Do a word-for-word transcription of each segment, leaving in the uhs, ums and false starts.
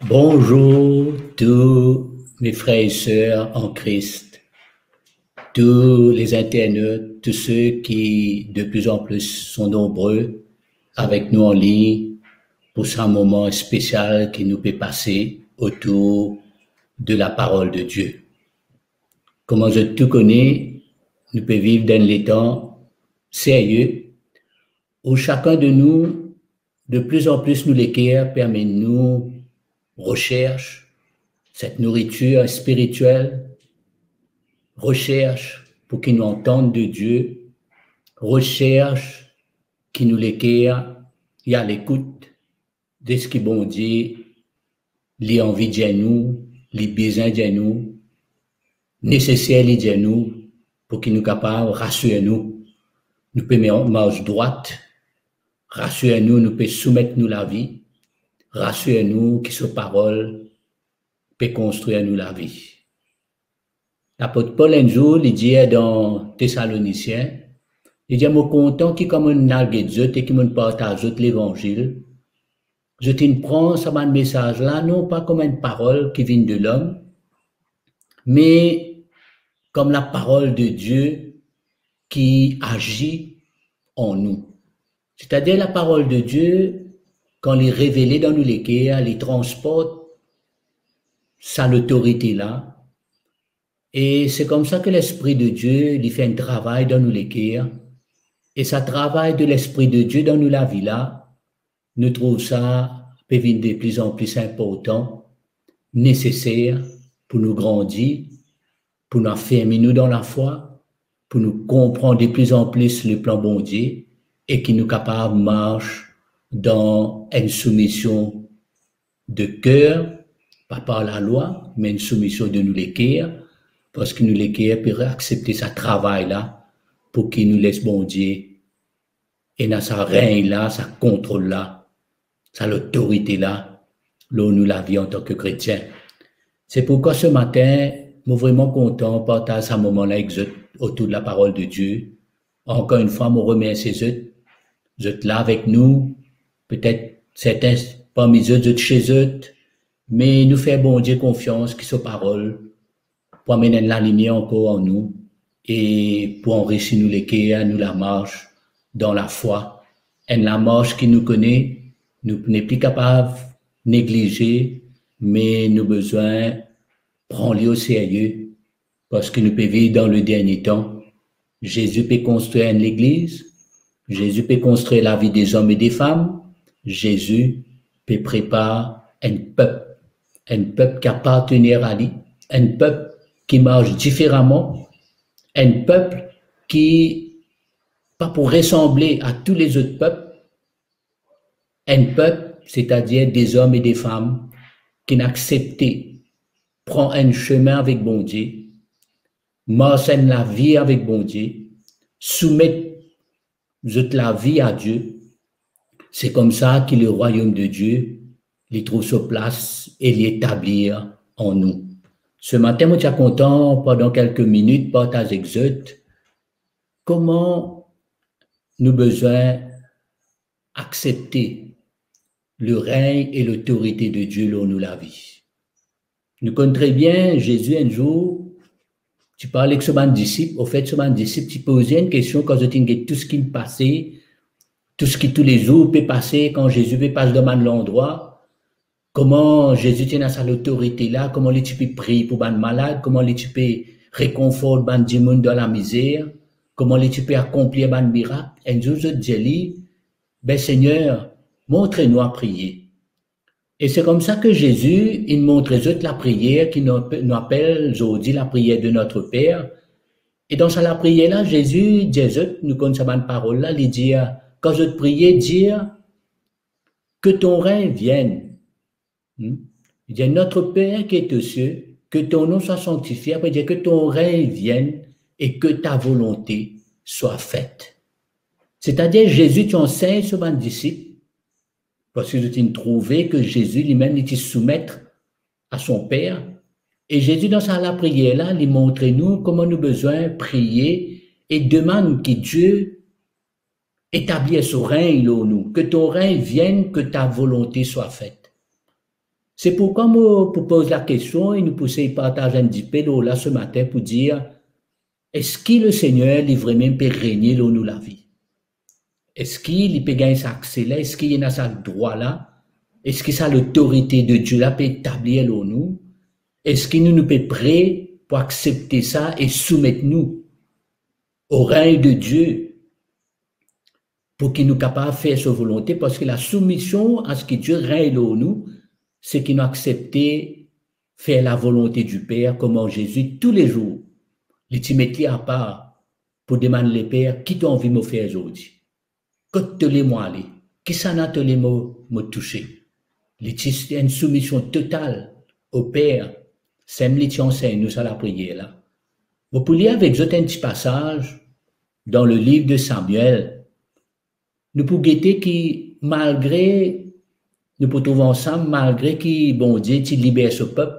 Bonjour tous mes frères et sœurs en Christ, tous les internautes, tous ceux qui de plus en plus sont nombreux avec nous en ligne pour ce moment spécial que nous peut passer autour de la parole de Dieu. Kouma zot tou kone, nou pe viv dan letan serye, ou sakenn de nou, de plus en plus nou leker pe amenn nou resers, cette nourriture spirituelle, resers pou ki nou antann de Die, resers ki nou leker li a lekout de seki Bondie li anvi dir nou, li bizin dir nou, neseser li dir nou, pou ki nou kapav rasir nou. Nou pe me-, mars drwat, rasir nou, nou pe soumet nou lavi, rasir nou ki so parol pe konstrir nou lavi. Lapot Pol enn zour, li dir dan Tesalonisien, li dir, "Mo kontan ki kan mo'nn al get zot e ki mo'nn partaz zot levanzil, zot inn pran sa bann mesaz la, non pa kouma enn parol ki vinn de lom, me kouma laparol de Die ki azir an nou." Setadir laparol de Die, kan li revele dan nou leker, li transport sa lotorite la, e se koumsa ki Lespri de Die, li fer enn travay dan nou leker, e sa travay de Lespri de Die dan nou lavi la, nou trouv sa pe vinn de plus en plus inportan, neseser pou nou grandi, pou nou afermi nou dan lafwa, pou nou konpran de plus en plus leplan Bondie e ki nou kapav mars dan enn soumision de ker, pa par lalwa, me enn soumision de nou leker, parski nou leker pe aksepte sa travay la pou ki nou les Bondie ena sa regn la, sa kontrol la, sa lotorite la lor nou lavi antan ki kretien. Se poukwa se matin, mo vreman kontan partaz sa moman la ek zot otour de laparol de Die. Ankor enn fwa, mo remersie zot. Zot la avek nou. Petet sertin parmi zot, zot se zot, me nou fer Bondie konfians ki so parol pou amenn enn lalimier ankor an nou e pou anrisi nou leker, nou lamars dan lafwa. Enn lamars ki nou kone, nou nepli kapav neglize, me nou bizin pran li o serye, parski nou pe viv dan le dernie tan. Zezi pe konstrir enn legliz, Zezi pe konstrir lavi de zom e de fam, Zezi pe prepar enn pep, enn pep ki apartenir a li, enn pep ki mars diferaman, enn pep ki pa pou resanble a tou lezot pep, enn pep, setadir de zom e de fam ki inn aksepte pran enn semin avek Bondie, mars enn lavi avek Bondie, soumet zot lavi a Die. Se koumsa ki lerwayom de Die, li trouv so plas e li etablir an nou. Se matin, mo ti a kontan, pandan kelke minit, partaz ek zot kouma nou bizin aksepte le regn e lotorite de Die lor nou lavi. Nou konn tre bien, Zezi enn zour ti parl ek so bann disip. Anfet, so bann disip ti poze enn kestion kan zot inn get tou seki pase, tou seki toulezour pe pase, kan Zezi pe pas dan bann landrwa, kouma Zezi ti ena sa lotorite la, kouma li ti pe priy pou bann malad, kouma li ti pe rekonfort bann dimoun dan lamizer, kouma li ti pe akonplir bann mirak. Enn zour zot dir li, "Be Segner, montre nou a priye." E se koumsa ki Zezi inn montre zot lapriyer ki nou, nou apel zordi lapriyer de Notre Père. E dan sa lapriyer la, Zezi dir zot, nou konn sa bann parol la, li dir, kan zot priye, dir, "Que ton règne vienne." Hmm? Li dir, "Notre Père qui est aux cieux, que ton nom soit sanctifié." Apre, li dir, "Que ton règne vienne et que ta volonté soit faite." Setadir, Zezi ti ansegn so bann disip, parski zot inn trouve ki Zezi limem, li ti soumet a son Per. E Zezi, dan sa lapriyer la, li montre nou kouma nou bizin priye e demann ki Die etablir so regn lor nou, "Que ton règne vienne, que ta volonté soit faite." Se pourkwa mo pou poz lakestion e nou pou sey partaz enn dipe lor la se matin pou dir, eski Lesegner li vremem pe regne lor nou lavi? Eski li pe gagn sa akse la? Eski li ena sa drwa la? Eski sa lotorite de Die la pe etablir lor nou? Eski nou, nou pe pre pou aksepte sa e soumet nou o regn de Die, pou ki nou kapav fer so volonte? Parski lasoumision a se ki Die regn lor nou, se ki nou aksepte fer lavolonte di Per, kouma Zezi toulezour, li ti met li apar pou demann Leper, ki to anvi mo fer zordi? Kot to le mo ale? Kisannla to le mo, mo touse? Li ti enn soumision total o Per, samem li ti ansegn nou sa lapriyer la. Mo pou lir avek zot enn ti pasaz dan le liv de Samuel. Nou pou gete ki malgre, nou pou trouv ansam, malgre ki Bondie ti liber so pep,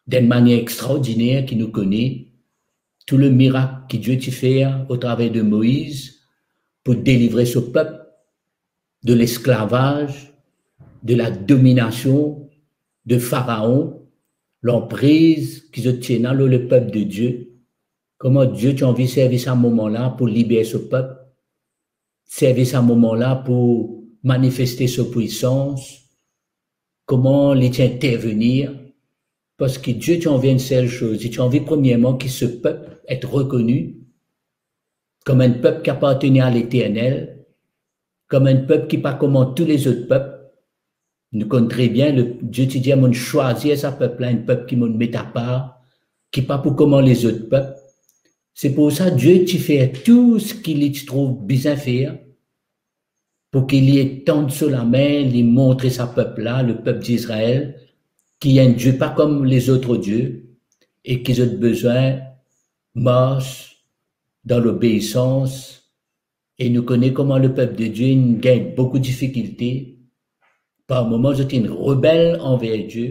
d'enn manier extraordiner ki nou kone, tou le mirak ki Die ti fer o traver de Moiz pou delivre so pep de lesklavaz, de ladominasion de Faraon, lanpriz ki zot ti ena lor lepep de Die. Kouma Die ti anvi servi sa moman la pou liber so pep, servi sa moman la pou manifeste so pwisans, kouma li ti intervenir, parski Die ti anvi enn sel soz, li ti anvi premierman ki so pep et rekoni kom enn pep ki apartenir a Leternel, kom enn pep ki pa kouma tou lezot pep. Nou konn tre bien, le, Die ti dir, "Mo swazir sa pep la, enn pep ki mo met apar, ki pa pou kouma lezot pep." Se pou sa Die ti fer tou seki li ti trouv bizin fer, pou ki li etann so lame, li montre sa pep la, le pep Izrael, ki enn Die pa kom lezot die, e ki zot bizin mars dan lobeisans, e nou kone kouma lepep de Die inn gagn boukou difikilte. Par moman, zot inn rebel anver Die,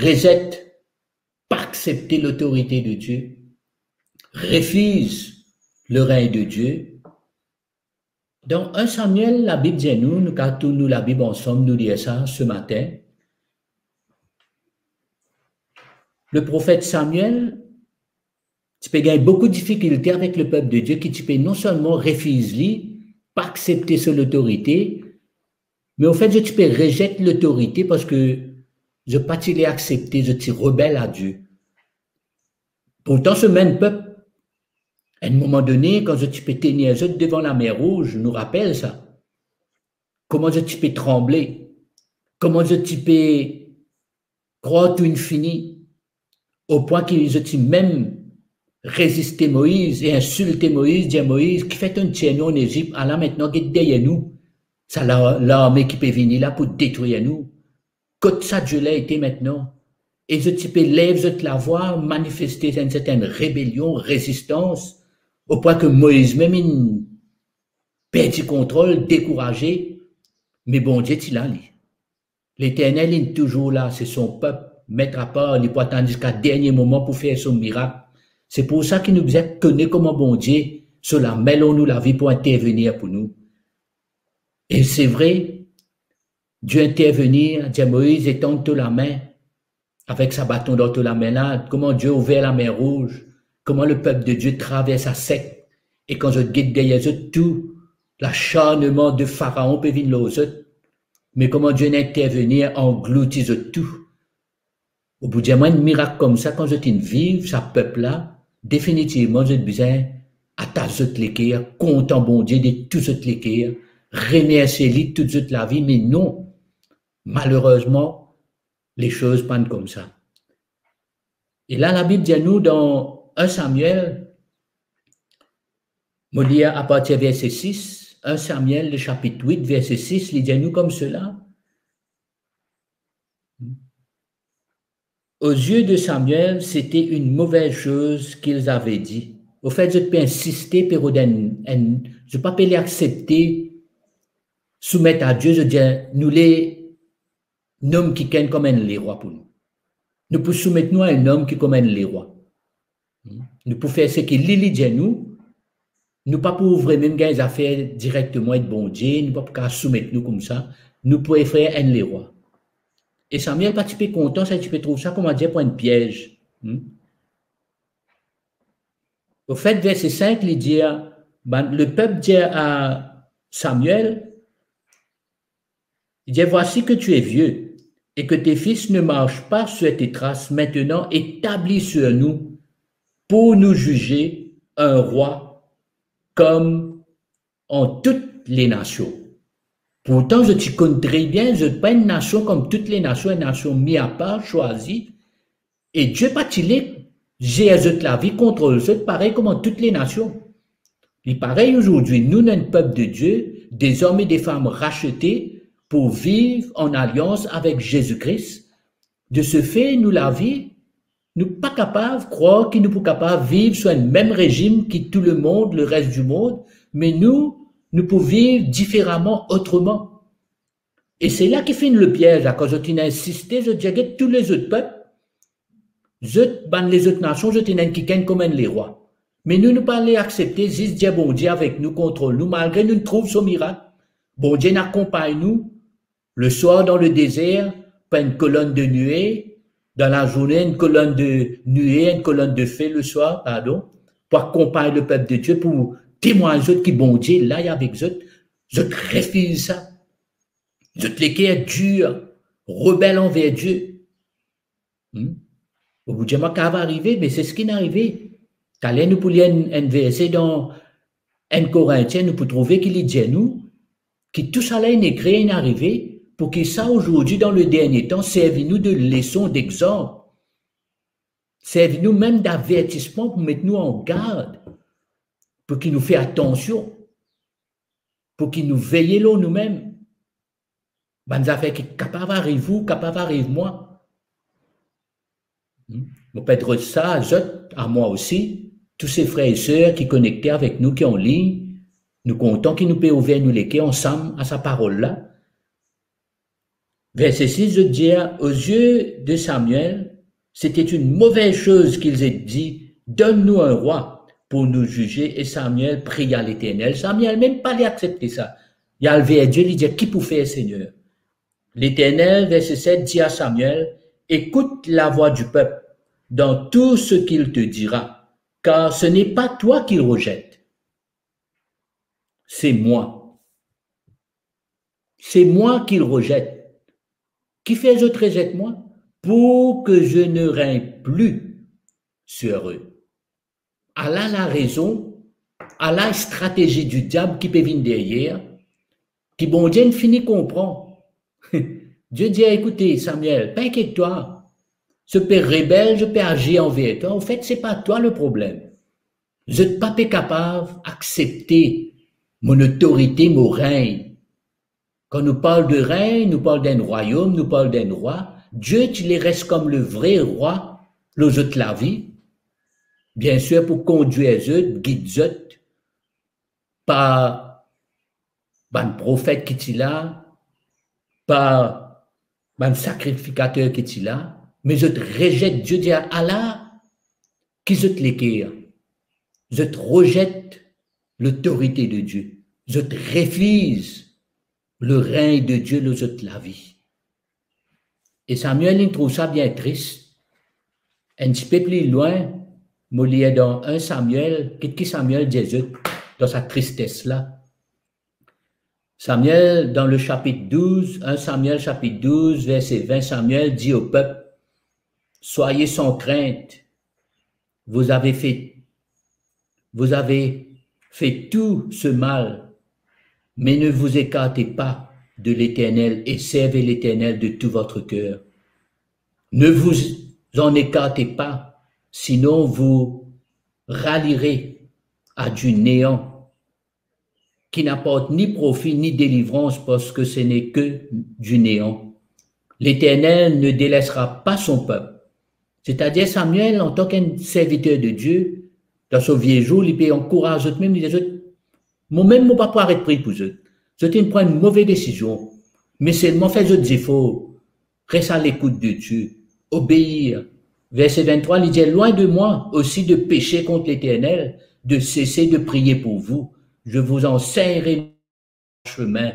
rezet, pa aksepte lotorite de Die, refiz le regn de Die. Dan enn Samyel, Labib dir nou, nou kapav tourn nou Labib ansam, nou lir sa se matin. Leprofet Samyel ti pe gagn boukou difikilte avek lepep de Die ki ti pe non selman refiz li, pa aksepte so lotorite, me anfet zot ti pe rezet lotorite parski zot pa ti le aksepte, zot ti rebel a Die. Pourtan, se mem pep, enn moman done, kan zot ti pe tenir zot devan Lamer Rouz, nou rapel sa, kouma zot ti pe tranble, kouma zot ti pe krwar tou inn fini, o pwin ki zot ti mem reziste Moiz e insilte Moiz, dir Moiz, "Kifer to'nn tir nou an Ezip? Ala, aster get deryer nou, sa la-, larme ki pe vini la pou detrir nou. Kot sa Die la ete aster?" E zot ti pe lev zot lavwa, manifeste enn sertin rebelion, rezistans, o pwin ki Moiz mem inn perdi kontrol, dekouraze, me Bondie ti la li. Leternel, li touzour la, se son pep, met apar, li pou atann ziska dernie moman pou fer so mirak. Se pou sa ki nou bizin kone kouma Bondie, so lame lor nou lavi pou intervenir pou nou. E se vre, Die intervenir, dir Moiz, "Etann to lame, avek sa baton dan to lame la," kouma Die ouver Lamer Rouz, kouma lepep de Die travers sa sek, e kan zot get deryer zot, tou lasarneman de Faraon pe vinn lor zot, me kouma Die inn intervenir, anglouti zot tou. Ou pou dir mwa, enn mirak koumsa, kan zot inn viv, sa pep la, definitivman zot bizin atas zot leker, kontan Bondie de tou zot leker, remersie li tou zot lavi, me non, malerezman, lesoz pa'nn koumsa. E la, Labib dir nou dan enn Samyel, mo lir apartir verse sis, enn Samyel, le sapit wit, verse sis, li dir nou koumsa, "Aux yeux de Samuel, c'était une mauvaise chose qu'ils avaient dit." Anfet, zot pe insiste, pe rod enn, enn, zot pa pe le aksepte soumet a Die, zot dir, "Nou le enn om ki inn kouma enn lerwa pou nou. Nou pou soumet nou a enn om ki kouma enn lerwa. Nou pou fer seki li, li dir nou, nou pa pou vremem gagn zafer direkteman ek Bondie, nou pa pou kapav soumet nou koumsa, nou pou fer enn lerwa." E Samyel pa ti pe kontan sa, ti pe trouv sa, koumadir, pou enn piez. Hmm? Ofet, verse cinq, li dir, bann, lepep dir a Samyel, li dir, voici que tu es vieux et que tes fils ne marchent pas sur tes traces. Maintenant, établis sur nous pour nous juger un roi comme en toutes les nations. Pourtan, zot ti konn tre bien, zot pa enn nasion kom tout le nasion, enn nasion mi apar, swazi. E Die pa ti le zer zot lavi, kontrol zot, parey kouma tout le nasion. Li parey azordi, nou, nou enn pep de Die, des hommes et des femmes rachetés pour vivre en alliance avec Jésus-Christ. De ce fait, nou lavi, nou pa kapav krwar ki nou pou kapav viv sou enn mem rezim ki tou lemond, leres dimond, me nou, nou pou viv diferaman, otreman. E se la ki finn lepiez la, kan zot inn insiste, zot dir, get tou lezot pep, zot, bann lezot nasion, zot inn enn kikenn kom enn lerwa. Me nou, nou pa le aksepte, zis dir Bondie avek nou, kontrol nou, malgre nou trouv so mirak. Bondie inn akonpagn nou, le soir dans le désert, par une colonne de nuée, dans la journée, une colonne de nuée, une colonne de feu le soir, pardon, pou akonpagn lepep de Die, pou temwagn zot ki Bondie la, li avek zot, zot refiz sa. Zot leker dir, rebel anver Die. Hmm? Obidieman, sa va arive, me se seki inn arive. Taler nou pou lir enn, enn verse dan enn Korintien, nou pou trouve ki li dir nou ki tousala inn ekrir, inn arive, pou ki sa azordi, dan le dernie tan, servi nou de leson, dexanp. Servi nou mem davertisman pou met nou an gard, pou ki nou fer atansion, pou ki nou veye lor noumem. Bann zafer ki kapav ariv ou, kapav ariv mwa. Hmm? Mo pe adres sa a zot, a mwa osi, tou se frer e ser ki konekte avek nou, ki anlign, nou kontan ki nou pe ouver nou leker ansam a sa parol la. Verse sis, zot dir, aux yeux de Samuel, c'était une mauvaise chose qu'ils aient dit, donne-nous un roi pour nous juger. Et Samuel pria l'Éternel. Samyel mem pa le aksepte sa. Li al ver Die, li dir, ki pou fer, Segner? L'Éternel, verse sept, dit à Samuel, écoute la voix du peuple dans tout ce qu'il te dira, car ce n'est pas toi qu'il rejette, c'est moi. C'est moi qu'il rejette. Kifer zot rezet mwa? Pour que je ne règne plus sur eux. Ala larezon, ala stratezi di diab ki pe vinn deryer, ki Bondie inn fini konpran. Die dir, ekoute, Samyel, pa inkiet twa. Zot pe rebel, zot pe azir anver twa. Anfet, se pa twa leproblem. Zot pa pe kapav aksepte mo lotorite, mo regn. Kan nou parl de regn, nou parl d'enn rwayom, nou parl d'enn rwa. Die ti le res kom le vre rwa lor zot lavi. Biensir, pou kondwir zot, gid zot par bann profet ki ti la, par bann sakrifikater ki ti la, me zot rezet Die. Dir, ala ki zot leker, zot rezet lotorite de Die, zot refiz le regn de Die lor zot lavi. E Samyel, li trouv sa bien tris. Enn tipe pli lwin, mo lir dan enn Samyel, ki, ki Samyel dir zot dan sa tristes la. Samyel, dans le chapitre douze, enn Samyel chapitre douze, verset vingt, Samyel dit au peuple, soyez sans crainte, vous avez fait, vous avez fait tout ce mal, mais ne vous écartez pas de l'Éternel et servez l'Éternel de tout votre cœur. Ne vous en écartez pas, sinon vous ralierez à du néant, qui n'apporte ni profit ni délivrance, parce que ce n'est que du néant. L'Éternel ne délaissera pas son peuple. Setadir Samyel, antan ki enn serviter de Die, dan so vie zour, li pe ankouraz zot mem, li dir zot, mo mem, mo pa pou aret priy pou zot. Zot inn pran enn move desizion, me selman fer zot zefor, res a lekout de Die, obeir. Verset vingt-trois, li dir, loin de moi aussi de pécher contre l'Éternel, de cesser de prier pour vous. Je vous enseignerai chemin.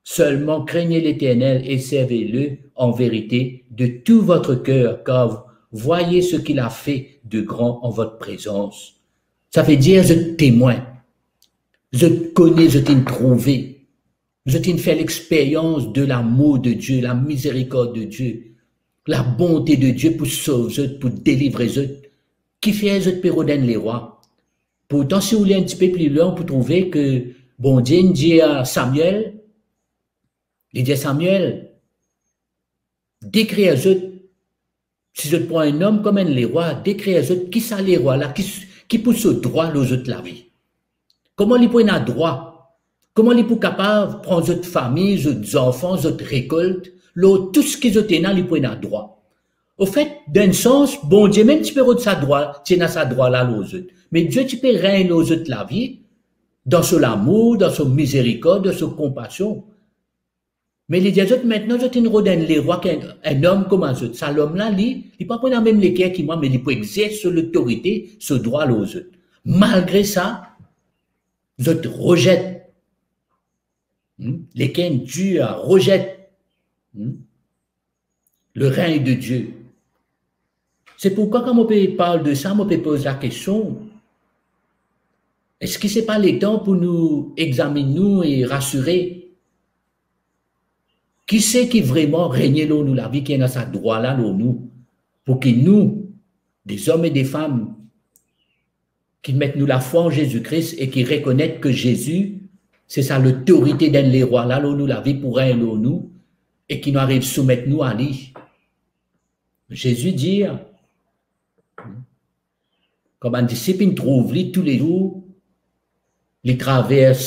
Seulement craignez l'Éternel et servez-le en vérité de tout votre cœur, car voyez ce qu'il a fait de grand en votre présence. Savedir zot temwin, zot kone, zot inn trouve, zot inn fer lexperyans de lamour de Die, lamizerikord de Die, labonte de Die pou sov zot, pou delivre zot. Kifer zot pe rod enn lerwa? Pourtan, si ou lir enn tipe pli lwin, ou pou trouve ke Bondie inn dir Samyel, li dir Samyel, dekrir zot, si zot pran enn om kom enn lerwa, dekrir zot ki sa lerwa la, ki, ki pou so drwa lor zot lavi. Kouma li pou ena drwa? Kouma li pou kapav pran zot fami, zot zanfan, zot rekolt, lor tou seki zot ena, li pou ena drwa? Anfet, dan enn sans, Bondie mem ti pe rod sa drwa, ti ena sa drwa la lor zot. Me Die ti pe regn lor zot lavi, dan so lamour, dan so mizerikord, dan so konpasion. Me li dir zot, mintnan zot inn rod enn lerwa ki enn, enn om kouma zot. Sa lom la, li, li pa pou ena mem leker ki mwa, me li pou exers so lotorite, so drwa lor zot. Malgre sa, zot rezet. Hmm? Leker dir, rezet. Hmm? Le règne de Dieu. Se pourkwa, kan mo pe parl de sa, mo pe poz lakestion, eski se pa letan pou nou examinn nou e rasire? Kiseki vreman regne lor nou lavi, ki ena sa drwa la lor nou, pou ki nou, dezom e defam, ki met nou lafwa an Zezi Kris e ki rekonet ke Zezi, se sa lotorite d'enn lerwa la lor nou lavi pou regn lor nou, e ki nou ariv soumet nou a li. Zezi dir, kan bann disip inn trouv li toulezour, li travers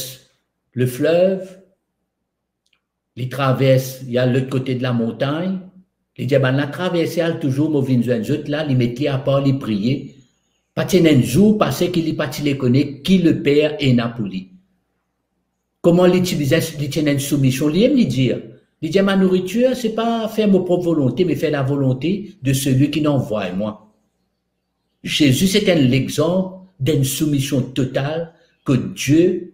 le fleuve, li travers, li al lot kote de lamontagn, li dir bannla, traverse, al touzour, mo vinn zwenn zot la, li met li apar, li priye. Pa ti ena enn zour pase ki li pa ti le kone ki Leper ena pou li. Kouma li ti bizin, li ti ena enn soumision, li mem li dir, li dir, ma nourriture, c'est pas faire mon propre volonté, mais faire la volonté de celui qui envoie moi. Zezi se enn lexanp d'enn soumision total, ke Die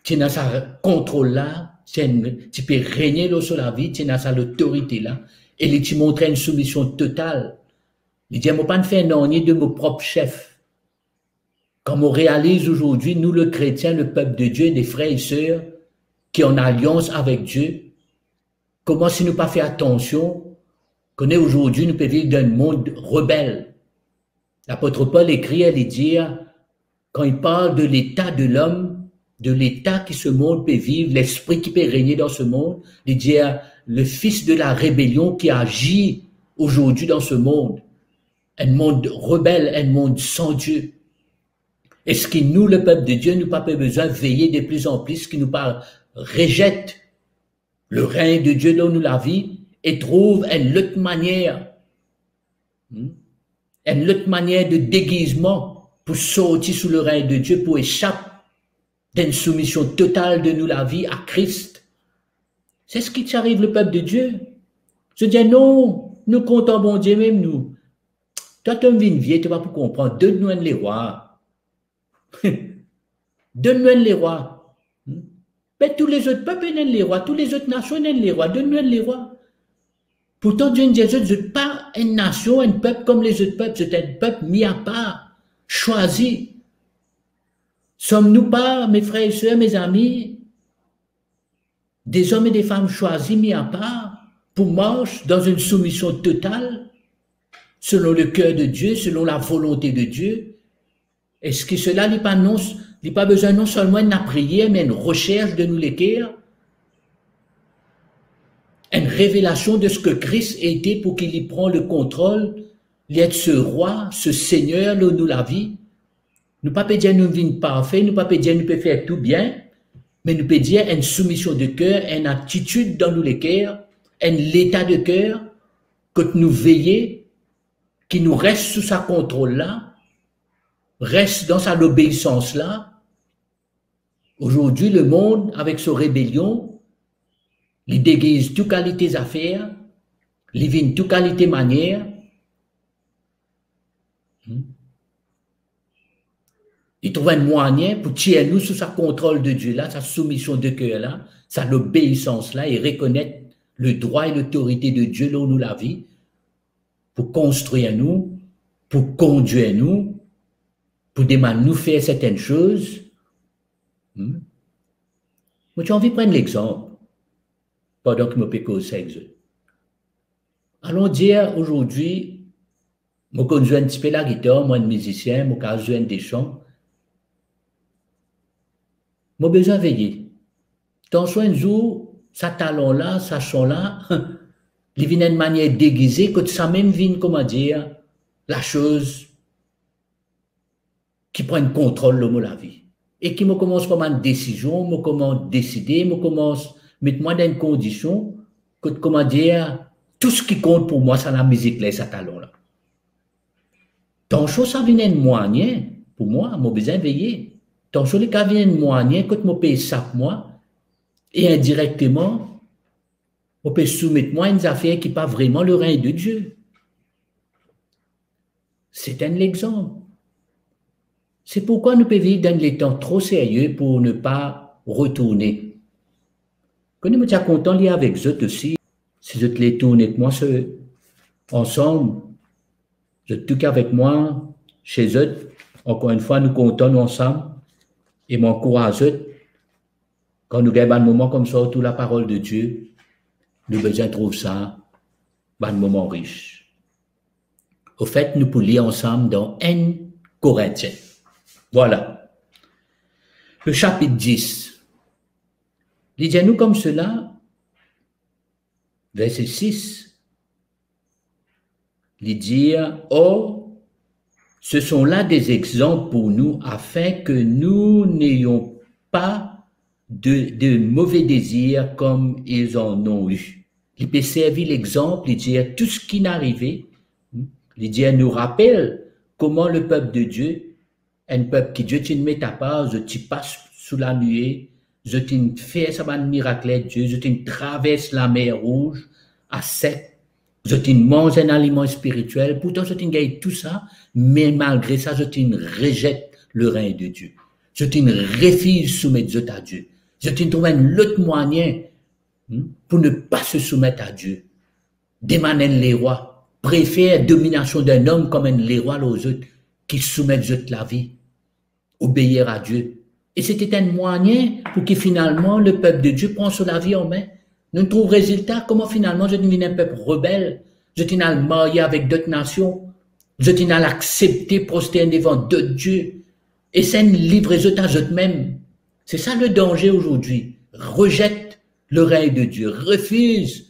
ti ena sa kontrol la, ti enn, ti pe regne lor so lavi, ti ena sa lotorite la, e li ti montre enn soumision total. Li dir, mo pa'nn fer nanye de mo prop sef. Kan mo realiz azordi, nou le kretien, le pep de Die, de frer e ser ki an alians avek Die, kouma si nou pa fer atansion, kone azordi nou pe viv dan enn mond rebel. Lapot Pol ekrir, li dir, kan li parl de leta de lom, de leta ki se mond pe viv, lespri ki pe regne dan se mond, li dir, le fils de la rébellion qui agit aujourd'hui dans ce monde. Enn mond rebel, enn mond san Die. Eski nou, le pep de Die, nou pa pe bizin veye de pli an pli ki nou pa rezet le règne de Dieu dan nou lavi e trouv enn lot manier, hmm? Enn lot manier de degizman pou sorti sou le règne de Dieu, pou esap d'enn soumision total de nou lavi a Kris. Se seki ti ariv le pep de Die. Zot dir, non, nou kontan Bondie mem nou. Twa, to vinn vie, to pa pou konpran. Donn nou enn lerwa. Donn nou enn lerwa. Hmm? Be tou lezot pep ena enn lerwa, tou lezot nasion ena enn lerwa, donn nou enn lerwa. Pourtan, Die inn dir zot, zot pa enn nasion, enn pep kom lezot pep, zot enn pep mi apar, swazi. Sommes-nous pas, mes frères et sœurs, mes amis, des hommes et des femmes choisis, mis à part, pour marcher dans une soumission totale, selon le cœur de Dieu, selon la volonté de Dieu? Eski sela, li pa non, li pa bizin non selman enn lapriyer, me enn resers de nou leker, enn revelasion de seki Kris ete pou ki li pran le kontrol, li et se rwa, se segner lor nou lavi? Nou pa pe dir nou vinn parfe, nou pa pe dir nou pe fer tou bien, me nou pe dir enn soumision de ker, enn atitid dan nou leker, enn leta de ker, kot nou veye ki nou res sou sa kontrol la, res dan sa lobeisans la. Azordi, lemond, avek so rebelion, li degiz tou kalite zafer, li vinn tou kalite manier. Hmm? Li trouv enn mwayin pou tir nou sou sa kontrol de Die la, sa soumision de ker la, sa lobeisans la, e rekonet le drwa e lotorite de Die lor nou lavi, pou konstrir nou, pou kondir nou, pou demann nou fer sertenn soz. Hmm? Mo ti anvi pran lexanp, pandan ki mo pe koz sa ek zot. Alon dir, azordi, mo konn zwe enn tipe lagitar, mo enn mizisien, mo kapav zwe enn de san. Mo bizin veye. Tansion enn zour, sa talan la, sa san la, li vinn enn manier degize, kot samem vinn, kouma dir, lasoz ki pran kontrol lor mo lavi. E ki mo koumans pran bann desizion, mo koumans deside, mo koumans met mwa dan enn kondision, kot, kouma dir, tou seki kont pou mwa, sa lamizik la, sa talan la. Tansion sa vinn enn mwayin pou mwa, mo bizin veye. Tansion li kapav vinn enn mwayin kot mo pe esap mwa, e indirekteman, mo pe soumet mwa enn zafer ki pa vreman le regn de Die. Se enn lexanp. Se pourkwa nou pe viv dan enn letan tro serye pou ne pa retourne. Kone mo ti a kontan li avek zot osi, si zot le tourn ek mwa se, ansam, zot tou ki avek mwa, se zot, ankor enn fwa, nou kontan nou ansam, e mo ankouraz zot, kan nou gagn bann moman koumsa otour laparol de Die, nou bizin trouv sa, bann moman ris. Ofet, nou pou lir ansam dan enn Korintien. Vwala. Le sapit dis. Li dir nou koumsela, verse sis, li dir, or, ce sont là des exemples pour nous, afin que nous n'ayons pas de, de mauvais désirs comme ils en ont eu. Li pe servi lexanp, li dir tou seki inn arive, li dir nou rapel kouma lepep de Die, enn pep ki Die ti met apar, zot ti pas sou lanwit, zot inn fer sa bann mirak Bondie, zot inn travers Lamer Rouz a sek, zot inn manz enn aliman spiritiel, pourtan zot inn gagn tou sa, me malgre sa, zot inn rezet le regn de Die. Zot inn refiz soumet zot a Die. Zot inn trouv enn lot mwayin, hmm, pou ne pa se soumet a Die. Demann enn lerwa, prefer dominasion d'enn om kom enn lerwa lor zot, ki soumet zot lavi, obeir a Die. E se ti enn mwayin pou ki finalman lepep de Die pran so lavi an me. Nou trouv rezilta, kouma finalman zot inn vinn enn pep rebel, zot inn al marye avek dot nasion, zot inn al aksepte prostern devan dot die, e sa inn livre zot a zot mem. Se sa le danze azordi. Rezet le regn de Die, refiz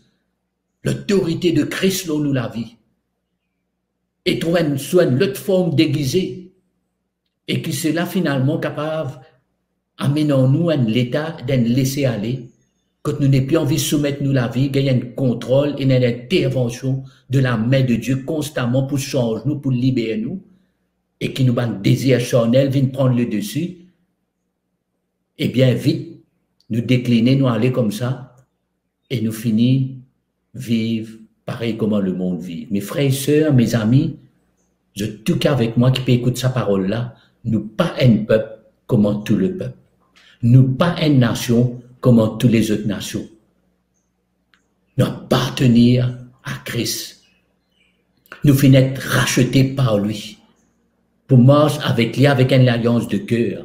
lotorite de Kris lor nou lavi, e trouv enn, sou enn lot form degize, e ki sela finalman kapav amenn nou enn leta d'enn lese ale, kot nou nepli anvi soumet nou lavi, gagn enn kontrol, ena enn intervansion de lame de Die konstaman pou sanz nou, pou liber nou, e ki nou bann dezir sarnel vinn pran le desi, e bien vit, nou dekline, nou ale koumsa, e nou fini viv parey kouma lemond viv. Me frer e ser, mezami, zot tou ki avek mwa ki pe ekout sa parol la, nou pa enn pep kouma tou lepep. Nou pa enn nasion kouma tou lezot nasion. Nou apartenir a Kris. Nou finn et rasete par li, pou mars avek li avek enn lalians de ker.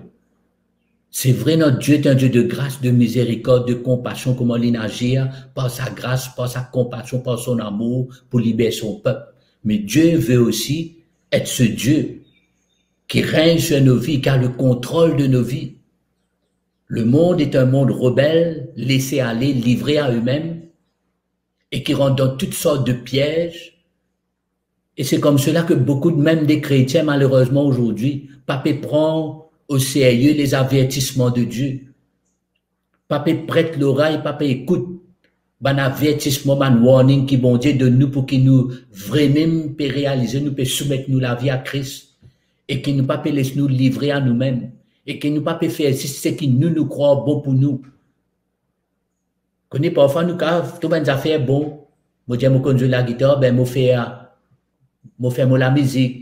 Se vre, notre Dieu est un Dieu de grâce, de miséricorde, de compassion, kouma li inn azir par sa gras, par sa konpasion, par son amour pou liber son pep. Me Dieu veut aussi être ce Dieu qui règne sur nos vies, qui a le contrôle de nos vies. Le monde est un monde rebelle, laissé aller, livré à eux-mêmes, et qui rentre dans toutes sortes de pièges. E se koumsela ke boukou de mem de kretien, malerezman, azordi, pa pe pran o serye les avertissements de Dieu. Pa pe pret lorey, pa pe ekout bann avertisman, bann warning ki Bondie donn nou pou ki nou vremem pe realize nou pe soumet nou lavi a Kris, e ki nou pa pe les nou livre a noumem, e ki nou pa pe fer zis seki nou, nou krwar bon pou nou. Kone parfwa nou kapav trouv enn zafer bon. Mo dir mo konn zwe lagitar, be mo fer, mo fer mo lamizik,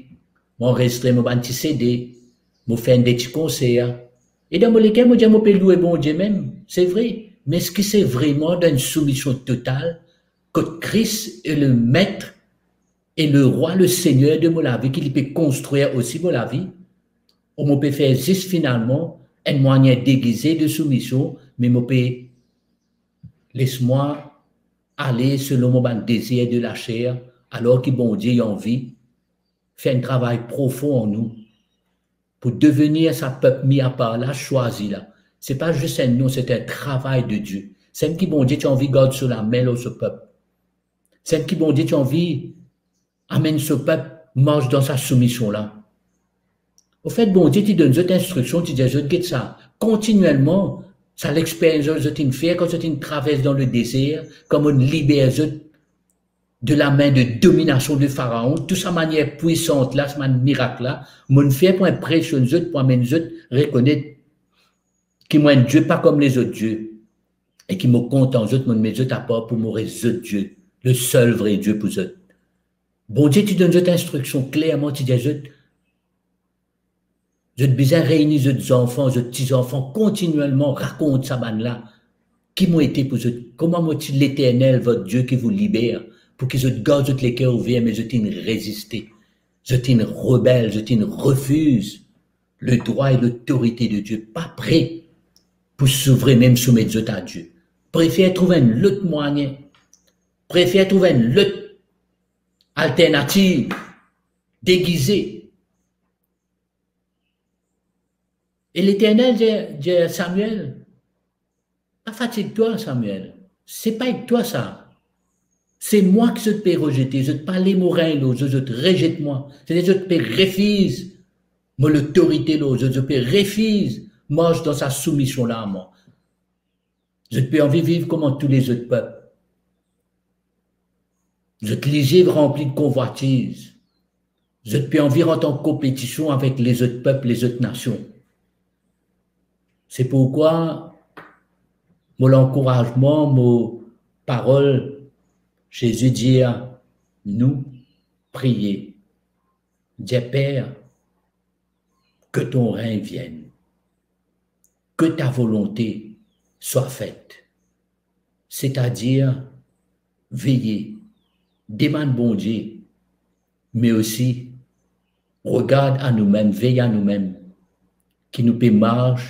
mo anrezistre mo bann ti CD, mo fer enn de ti konser. E dan mo leker mo dir mo pe loue Bondie mem, se vre. Me eski se vreman dan enn soumision total kot Kris e le Met e le Rwa, le Segner de mo lavi, ki li pe konstrir osi mo lavi, ou mo pe fer zis finalman enn mwayin degize de soumision, me mo pe les mwa ale selon mo bann dezir de laser, alor ki Bondie inn anvi fer enn travay profon an nou pou devenir sa pep mi apar la, swazi la. Se pa zis enn non, se enn travay de Die. Samem ki Bondie ti anvi gard so lame lor so pep. Samem ki Bondie ti anvi amenn so pep mars dan sa soumision la. Anfet, Bondie ti donn zot instriksion, ti dir zot, get sa, kontinielman, sa lexperyans zot inn fer kan zot inn travers dan le dezer, kan mo liber zot de lame de dominasion de Faraon, tou sa manier pwisant la, sa bann mirak la, mo fer pou inpresionn zot, pou amenn zot rekonet ki mo enn Die pa kom lezot die, e ki mo kontan zot, mo met zot apar pou mo res zot Die, le sel vre Die pou zot. Bondie ti donn zot instriksion klerman, ti dir zot, zot bizin reyni zot zanfan, zot tizanfan, kontinielman rakont sa bann la ki mo ete pou zot, kouma mo ti Leternel, vot Die ki vou liber, pou ki zot gard zot leker ouver, me zot inn reziste, zot inn rebel, zot inn refiz le drwa e lotorite de Die, pa pre pou sou-, vremem soumet zot a Die. Prefer trouv enn lot mwayin, prefer trouv enn lot alternativ, degize. E Leternel dir, dir Samuel, pa fatig twa, Samuel. Se pa ek twa sa. Se mwa ki zot pe rezete, zot pa le mo regn lor zot, zot rezet mwa. Setadir zot pe refiz mo lotorite lor zot, zot pe refiz mars dan sa soumision la a mwa. Zot pe anvi viv kouma tou lezot pep. Zot lizie ranpli de konvwatiz. Zot pe anvi rant an konpetision avek lezot pep, lezot nasion. Se pourkwa mo lankourazman, mo parol, Zezi dir nou, priye, dir, Per, que ton règne vienne, que ta volonté soit faite. Setadir, veye, demann Bondie, me osi regard a noumem, vey a noumem, ki nou pe mars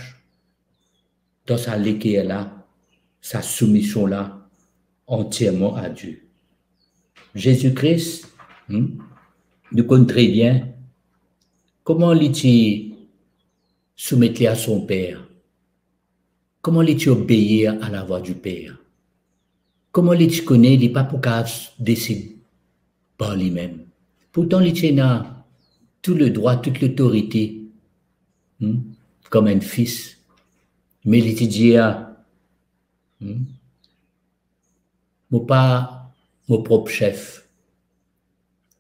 dan sa leker la, sa soumision la, antierman a Die. Zezi Kris, hmm, nou konn tre bien kouma li ti soumet li a son Per, kouma li ti obeir a lavwa di Per, kouma li ti kone li pa pou kapav desid par limem. Pourtan, li ti ena tou ledrwa, tou lotorite, hmm, kom enn fis. Me li ti dir, hmm, mo pa mo prop sef.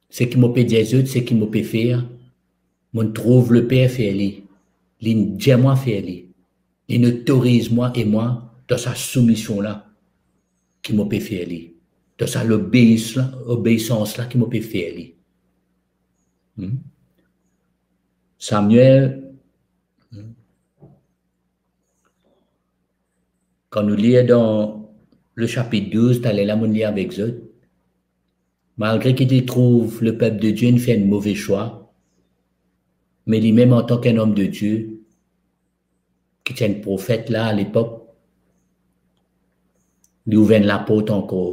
Seki mo pe dir zot, seki mo pe fer, mo trouv Leper fer li. Li dir mwa fer li. Li otoriz mwa e mwa dan sa soumision la ki mo pe fer li, dan sa lobeis-, obeisans la ki mo pe fer li. Hmm? Samuel, hmm? Kan nou lir dan le sapit douz, taler la mo lir avek zot, malgre ki li trouv lepep de Die inn fer enn move swa, me limem antan ki enn om de Die, ki ti enn profet la alepok, li ouver enn laport ankor.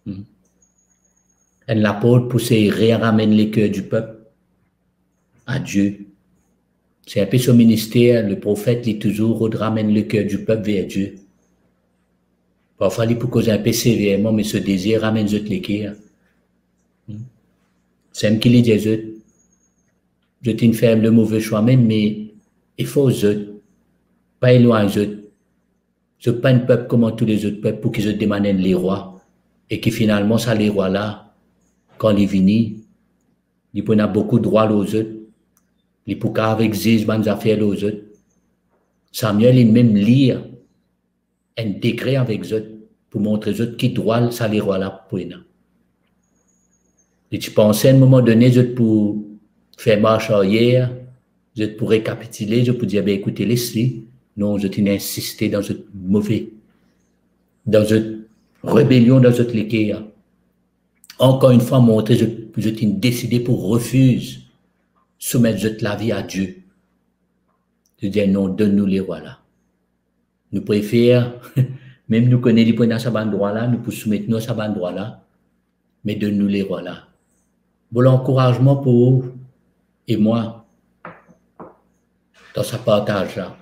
Hmm. Enn laport pou sey reramenn leker di pep a Die. Se inpe so minister, le profet, li touzour rod ramenn leker di pep ver Die. Parfwa li pou koz inpe severman, me so dezir ramenn zot leker. Hmm. Samem ki li dir zot, zot inn fer lemove swa mem, me efor zot, pa elwagn zot. Zot pa enn pep kouma tou lezot pep pou ki zot demann enn lerwa, e ki finalman sa lerwa la, kan li vini, li pou ena boukou drwa lor zot, li pou kapav egziz bann zafer lor zot. Samuel inn mem lir enn dekre avek zot pou montre zot ki drwa sa lerwa la pou ena. Li ti panse enn moman done zot pou fer mars aryer, zot pou rekapitile, zot pou dir, be ekoute, les li. Non, zot inn insiste dan zot move, dan zot rebelion dan zot leker. Ankor enn fwa, montre zot, zot inn deside pou refiz soumet zot lavi a Die. Zot dir, "Non, donn nou lerwa la." Nou prefer, mem nou kone li pou ena sa bann drwa la, nou pou soumet nou a sa bann drwa la, me donn nou lerwa la. Bon, lankourazman pou ou e mwa dan sa partaz la.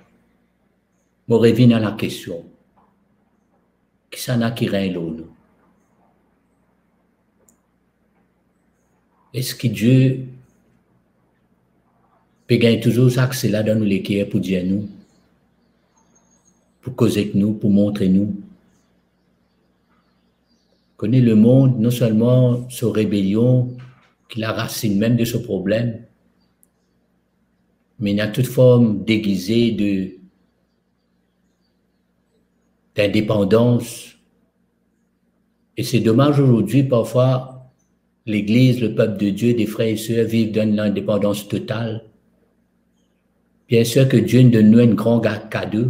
Mo revinn a lakestion, kisannla ki regn lor nou? Eski Die pe gagn touzour sa akse la dan nou leker pou dir nou, pou koz ek nou, pou montre nou? Kone lemond, non selman so rebelion ki larasinn mem de so problem, me ena tout form degize de, dindepandans. E se domaz azordi, parfwa, Legliz, lepep de Die, de frer e ser, viv dan enn lindepandans total. Biensir ki Die donn nou enn gran ga-, kado,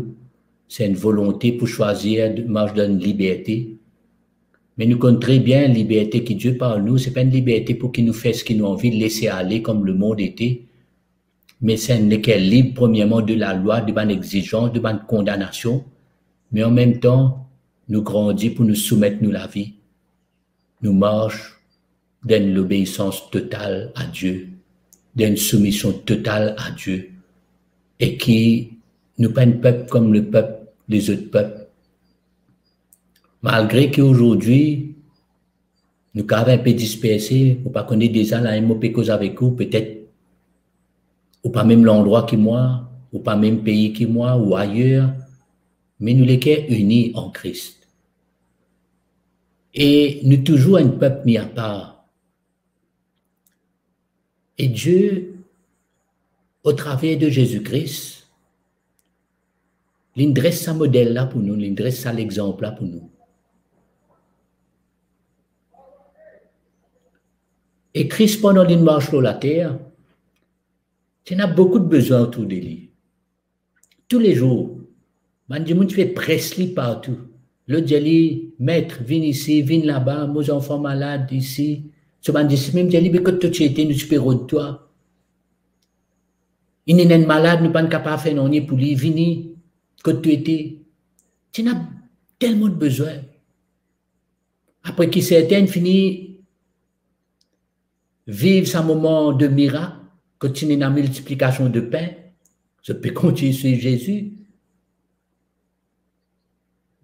se enn volonte pou swazir de mars dan liberte. Me nou konn tre bien, liberte ki Die parl nou, se pa enn liberte pou ki nou fer seki nou anvi, lese ale kom lemond ete. Me se enn leker lib, premierman, de lalwa, de bann exizans, de bann kondanasion, me anmemtan, nou grandi pou nou soumet nou lavi. Nou mars dan enn lobeisans total a Die, dan enn soumision total a Die, e ki nou pa enn pep kom lepep, lezot pep. Malgre ki azordi, nou kav enpe disperse, ou pa kone deza lamem mo pe koz avek ou, petet ou pa mem landrwa ki mwa, ou pa mem pei ki mwa, ou ayer, me nou leker ini an Kris. E nou touzour enn pep mi apar. E Die, otraver de Zezi Kris, linn dres sa model la pou nou, linn dres sa lexanp la pou nou. E Kris, pandan linn mars lor later, ti ena boukou de bezwin otour de li. Toulezour, bann dimoun ti pe pres li partou. Lot dir li, "Met, vinn isi, vinn laba, mo zanfan malad isi." So bann disip mem dir li, "Be kot to ti ete, nou ti pe rod twa? Inn ena enn malad, nou pa'nn kapav fer nanye pou li, vini, kot to ete?" Ti ena telman de bezwin. Apre ki sertin fini viv sa moman de mirak, kot ti ena miltiplikasion de pin, zot pe kontign swiv Zezi.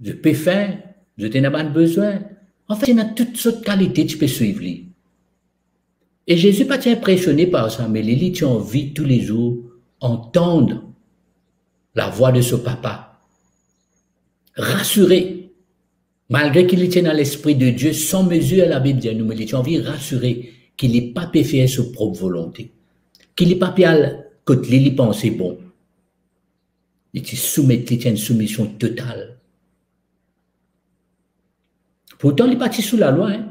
Zot pe fin, zot ena bann bezwin. Anfet, ena tout sort kalite ti pe swiv li. E Zezi pa ti inpresione par sa, me li, li ti anvi toulezour antann lavwa de so Papa. Rasire, malgre ki li ti ena Lespri de Die san mezir, Labib dir nou, me li ti anvi rasire ki li pa pe fer so prop volonte, ki li pa pe al kot li, li panse bon. Li ti soumet, li ti enn soumision total. Pourtan, li pa ti sou lalwa, hein.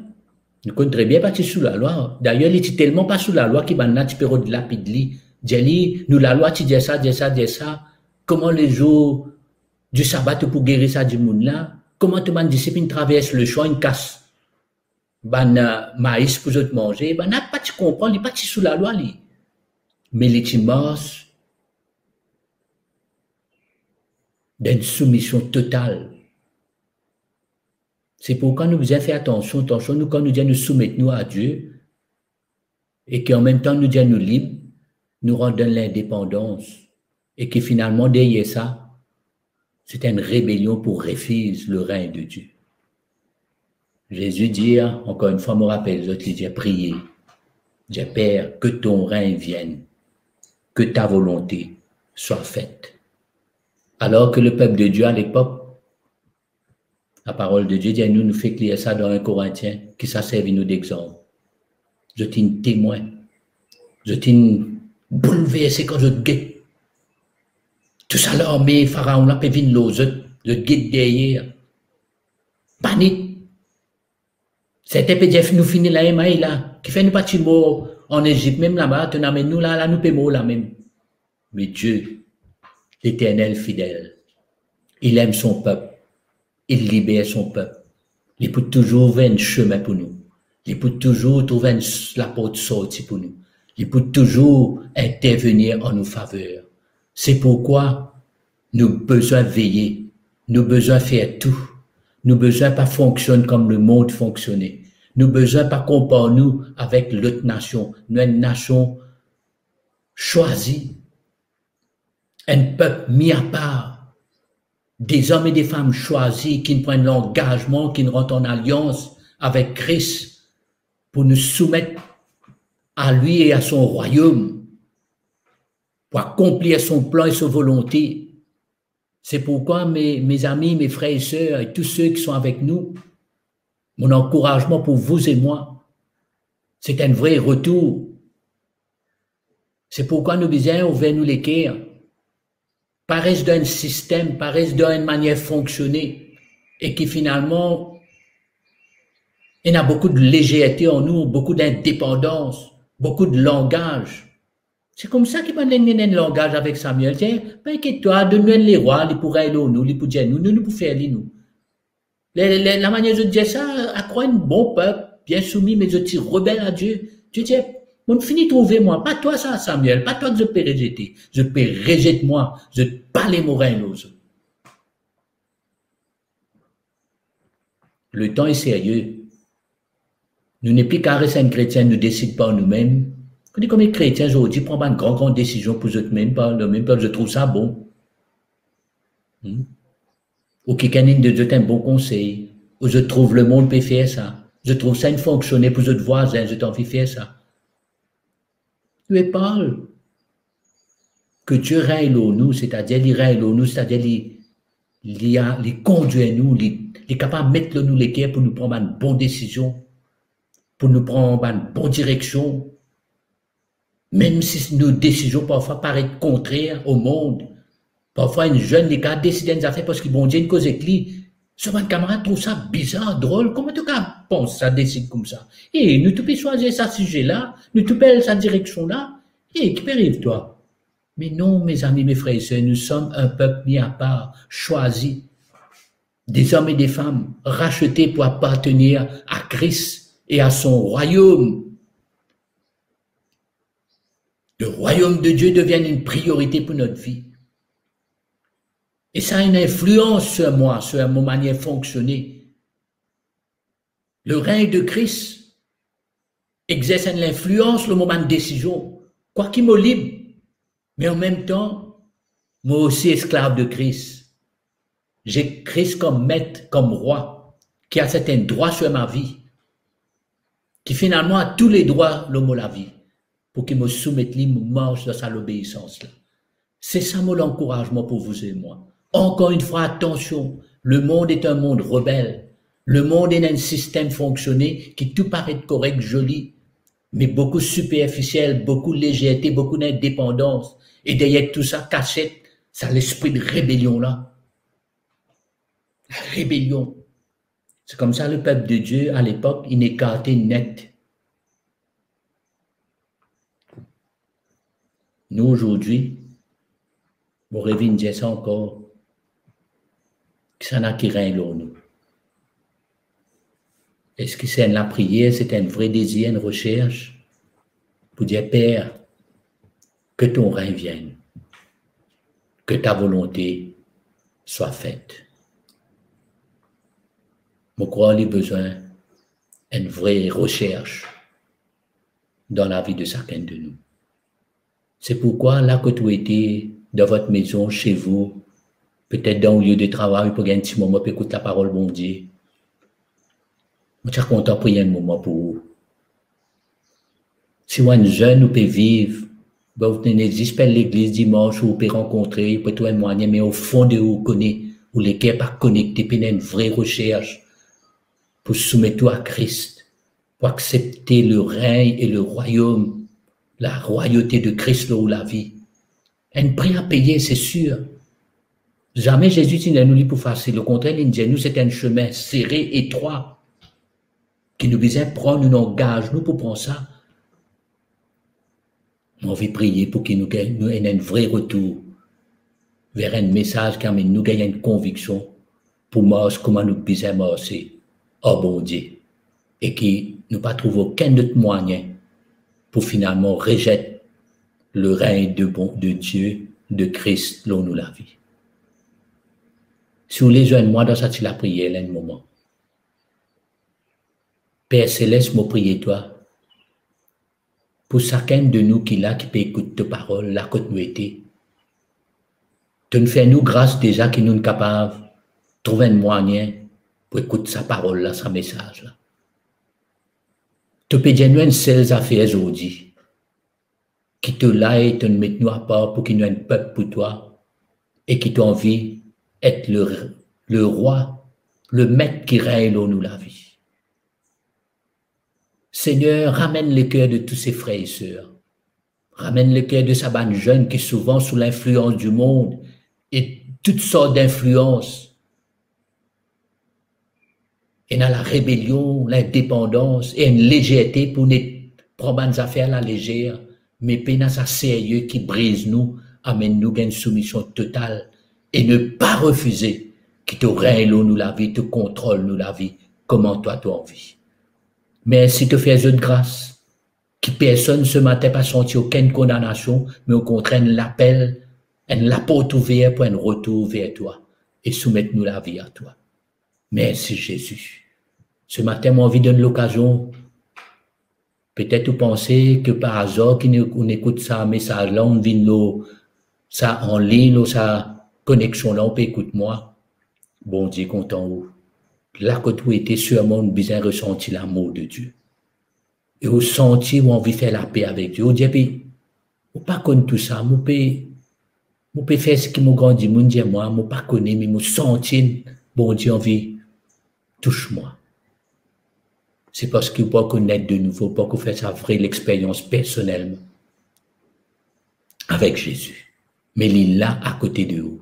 Nou konn tre bien, pa ti sou lalwa. Dayer, li ti telman pa sou lalwa ki bannla ti pe rod lapid li, dir li, "Nou lalwa ti dir sa, dir sa, dir sa. Kouma lezour di saba to pou geri sa dimoun la? Kouma to bann disip inn travers leswar, inn kas bann, eh, mais pou zot manze?" Bannla pa ti konpran, li pa ti sou lalwa, li. Me li ti mars dan enn soumision total. Se pourkwa nou bizin fer atansion, atansion, nou, kan nou dir nou soumet nou a Die, e ki anmemtan nou dir nou lib, nou rant dan lindepandans, e ki finalman, deryer sa, se enn rebelion pou refiz le règne de Dieu. Zezi dir, ankor enn fwa, mo rapel zot, li dir, "Priye, dir, Père, que ton règne vienne, que ta volonté soit faite." Alor ki lepep de Die a lepok, Laparol de Die dir nou, nou fek lir sa dan enn Korintien, ki sa servi nou dexanp. Zot inn temwin. Zot inn boulverse kan zot get tou sa larme Faraon la pe vinn lor zot, zot get deryer. Panik. Sertin pe dir, "Nou fini la, ema la. Kifer nou pa ti mor an Ezip, mem laba, to'nn amenn nou la, la nou pe mor lamem." Mais Dieu, l'Éternel fidèle, il aime son peuple, il libère son peuple. Li pou touzour ouver enn sime pou nou. Li pou touzour trouv enn s-, laport sorti pou nou. Li pou touzour intervenir an nou faver. Se pourkwa nou bizin veye, nou bizin fer tou. Nou bizin pa fonksionn kom lemond fonksionn. Nou bizin pa konpar nou avek lot nasion. Nou enn nasion swazi, enn pep mi apar, de zom e de fam swazi, ki pran langazman, ki rant an alians avek Kris pou nou soumet a li e a son rwayom, pou akonplir son plan e so volonte. Se pourkwa, me, mezami, me frer e ser, e tou se ki avek nou, mon ankourazman pou vou e mwa, se enn vre retour. Se pourkwa nou bizin ouver nou leker, pa res dan enn sistem, pa res dan enn manier fonksione, e ki finalman, ena boukou de lezerte an nou, boukou dindepandans, boukou de langaz. Se koumsa ki bann la inn ena enn langaz avek Samuel. Dir, pa inkiet twa, donn nou enn lerwa, li pou regn lor nou, li pou dir nou, nou, nou pou fer li, nou. Le, le, lamanier zot dir sa, akrwar enn bon pep, bien soumi, me zot ti rebel a Die. Die dir, mo fini trouve mwa, pa twa sa, Samuel, pa twa ki zot pe rezete. Zot pe rezet mwa, zot pa le mo regn lor zot. Letan e serye. Nou nepli kapav res enn kretien, nou desid par noumem. Kone konbien kretien zordi pran bann gran, gran desizion pou zot mem, par zot mem, par zot trouv sa bon. Hmm? Ou kikenn inn donn zot enn bon konsey, ou zot trouv lemond pe fer sa, zot trouv sa inn fonksione pou zot vwazin, zot anvi fer sa. Nou pe parl ke Die regn lor nou, setadir li regn lor nou, setadir li, li a, li kondwir nou, li, li kapav met lor nou leker pou nou pran bann bon desizion, pou nou pran bann bon direksion, mem si nou desizion parfwa paret kontrer o mond. Parfwa enn zenn, li kapav desid enn zafer parski Bondie inn koz ek li. So bann kamarad trouv sa bizar, drol, kouma to kapav pans sa, desid koumsa? E nou tou pe swazir sa size la, nou tou pe al sa direksion la. E ki pe ariv twa? Me non, mezami, me frer e ser, nous sommes un peuple mis à part, choisi, des hommes et des femmes rachetés pour appartenir à Christ et à son royaume. Le royaume de Dieu devient une priorité pour notre vie. E sa ena inflians sur mwa, sur mo manier fonksione. Le règne de Christ exerce une influence lor mo bann desizion. Kwaki mo lib, me an mem tan, mo osi esklav de Christ. J'ai Christ comme maître, comme roi, qui a certains droits sur ma vie, ki finalman a tou ledrwa lor mo lavi, pou ki mo soumet li, mo mars dan sa lobeisans la. Se sa mo lankourazman pou vou e mwa. Ankor enn fwa, atansion, lemond est un monde rebelle. Lemond ena enn sistem fonksione ki tou paret korek, zoli, me boukou siperfisiel, boukou lezerte, boukou lindepandans. E deryer tou sa, kasiet, sa lespri de rebelion la. Rebelion. Se koumsa lepep de Die, a lepok, inn ekarte net. Nou, zordi, mo revinn dir sa ankor, kisannla ki regn lor nou? Eski se enn lapriyer, se enn vre dezir, enn resers pou dir, Per, que ton règne vienne, que ta volonté soit faite. Mo krwar li bizin enn vre resers dan lavi de sakenn de nou. Se pourkwa, la kot ou ete, dan vot mezon, se vou, petet dan ou lie de travay, ou pe gagn ti moman, pe ekout laparol Bondie. Mo ti a kontan priye enn moman pou ou. Si ou enn zenn, ou pe viv, be ou ena zis pe al legliz dimans, ou pe rankontre, ou pe trouv enn mwayin, me o fon de ou, ou kone, ou leker pa konekte, pena enn vre resers pou soumet ou a Kris, pou aksepte le règne et le royaume, la royauté de Christ lor ou lavi. Enn pri a peye, se sir. Zame Zezi ti dir nou li pou fasil. Okontrer, li dir nou se enn semin sere, etrwa, ki nou bizin pran, nou angaz nou pou pran sa. Mo anvi priye pou ki nou gagn, nou ena enn vre retour ver enn mesaz ki amenn nou gagn enn konviksion pou mars kouma nou bizin marse. ar Bondie e ki nou pa trouv okenn lot mwayin pou finalman rezet le regn de bon, de Die, de Kris lor nou lavi. Si ou le zwenn mwa dan sa ti lapriyer la enn moman. Per Seles, mo priye twa, pou sakenn de nou ki la, ki pe ekout to parol, la kot nou ete. To'nn fer nou gras deza ki nou'nn kapav trouv enn mwayin pou ekout sa parol la, sa mesaz la. To pe dir nou enn sel zafer zordi, ki to la e to'nn met nou apar pou ki nou enn pep pou twa, e ki to anvi et le, le rwa, le met ki regn lor nou lavi. Seigneur, ramèn leker de tous ces frères et sœurs. Ramèn leker de sa bann zenn ki souvan sou linflians dimond e tout sort dinflians. Ena larebelion, lindepandans e enn lezerte pou net pran bann zafer lalezer, me pena sa serye ki briz nou, amenn nou gagn soumision total e ne pa refize ki to regn lor nou lavi, to kontrol nou lavi, kouma twa to anvi. Mersi to fer zot gras, ki personn se matin pa santi okenn kondanasion, me okontrer enn lapel, enn laport ouver pou enn retour ver twa e soumet nou lavi a twa. Mersi Zezi. Se matin, mo anvi donn lokazion. Petet ou panse ki par azar ki nou, ou'nn ekout sa mesaz la, ou'nn vinn lor sa anlign, lor sa koneksion la, ou pe ekout mwa. Bondie kontan ou. La kot ou ete, sirman ou bizin resanti lamour de Die. E ou santi ou anvi fer lape avek Die. Ou dir, epi, mo pa konn tou sa, mo pe, mo pe fer seki mo gran dimoun dir mwa, mo pa kone, me mo santi Bondie anvi tous mwa. Se parski ou pa konet de nouvo, pa ankor fer sa vre lexperyans personelman avek Zezi. Me li la akote de ou.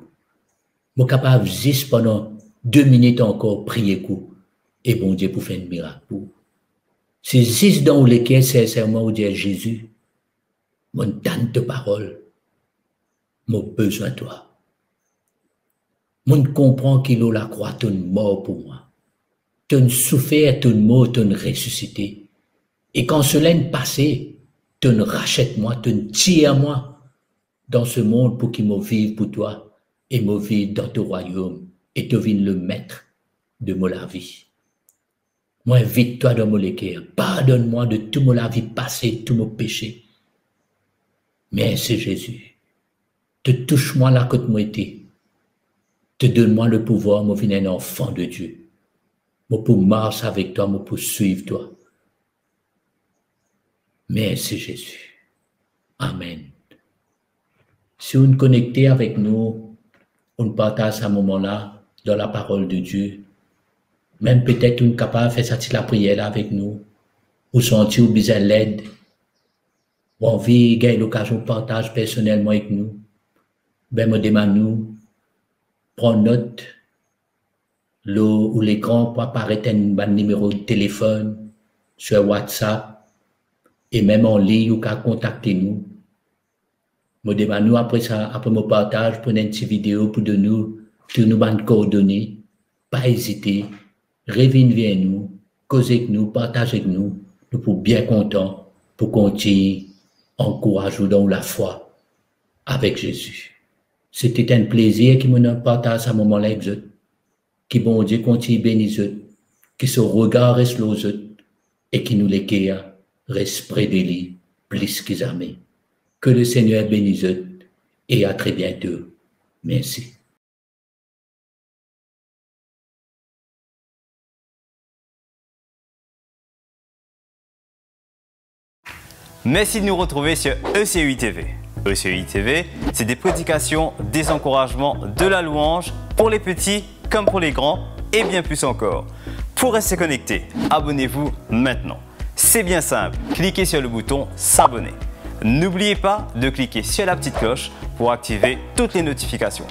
Mo kapav zis pandan de minit ankor priye ek ou, e Bondie pou fer enn mirak pou ou. Si zis dan ou leker, sinserman, ou dir, Zezi, mo'nn tann to parol, mo bizin twa. Mo'nn konpran ki lor lakrwa to'nn mor pou mwa. To'nn soufer, to'nn mor, to'nn resisite. E kan so la inn pase, to'nn rasiet mwa, to'nn tir mwa dan se mond pou ki mo viv pou twa e mo viv dan to rwayom e to vinn le met de mo lavi. Mo invit twa dan mo leker, pardonn mwa de tou mo lavi pase, tou mo pese. Mersi Zezi. To tous mwa la kot mo ete. To donn mwa le pouvwar, mo vinn enn anfan de Die. Mo pou mars avek twa, mo pou swiv twa. Mersi Zezi. Amen. Si ou'nn konekte avek nou, ou'nn partaz sa moman la dan laparol de Die, mem petet ou'nn kapav fer sa ti lapriyer la avek nou, ou santi ou bizin led, ou anvi gagn lokazion partaz personelman ek nou, be mo demann ou, pran not, lor ou lekran pou aparet enn bann nimero telefonn, sir WhatsApp, e mem anlign ou kav kontakte nou. Mo demann ou apre sa, apre mo partaz, pran enn ti video pou donn nou tou nou bann kordone, pa ezite, revinn ver nou, koz ek nou, partaz ek nou, nou pou bien kontan pou kontign ankouraz ou dan ou lafwa avek Zezi. Se ti enn plezir ki mo'nn partaz sa moman la ek zot. Ki Bondie kontign beni zot, ki so regar res lor zot e ki nou leker res pre de li plis ki zame. Que le Seigneur bénisse zot et à très bientôt. Merci. Merci de nous retrouver sur E C U I T V. E C U I T V, c'est des prédications, des encouragements, de la louange pour les petits comme pour les grands et bien plus encore. Pour rester connecté, abonnez-vous maintenant. C'est bien simple, cliquez sur le bouton s'abonner. N'oubliez pas de cliquer sur la petite cloche pour activer toutes les notifications.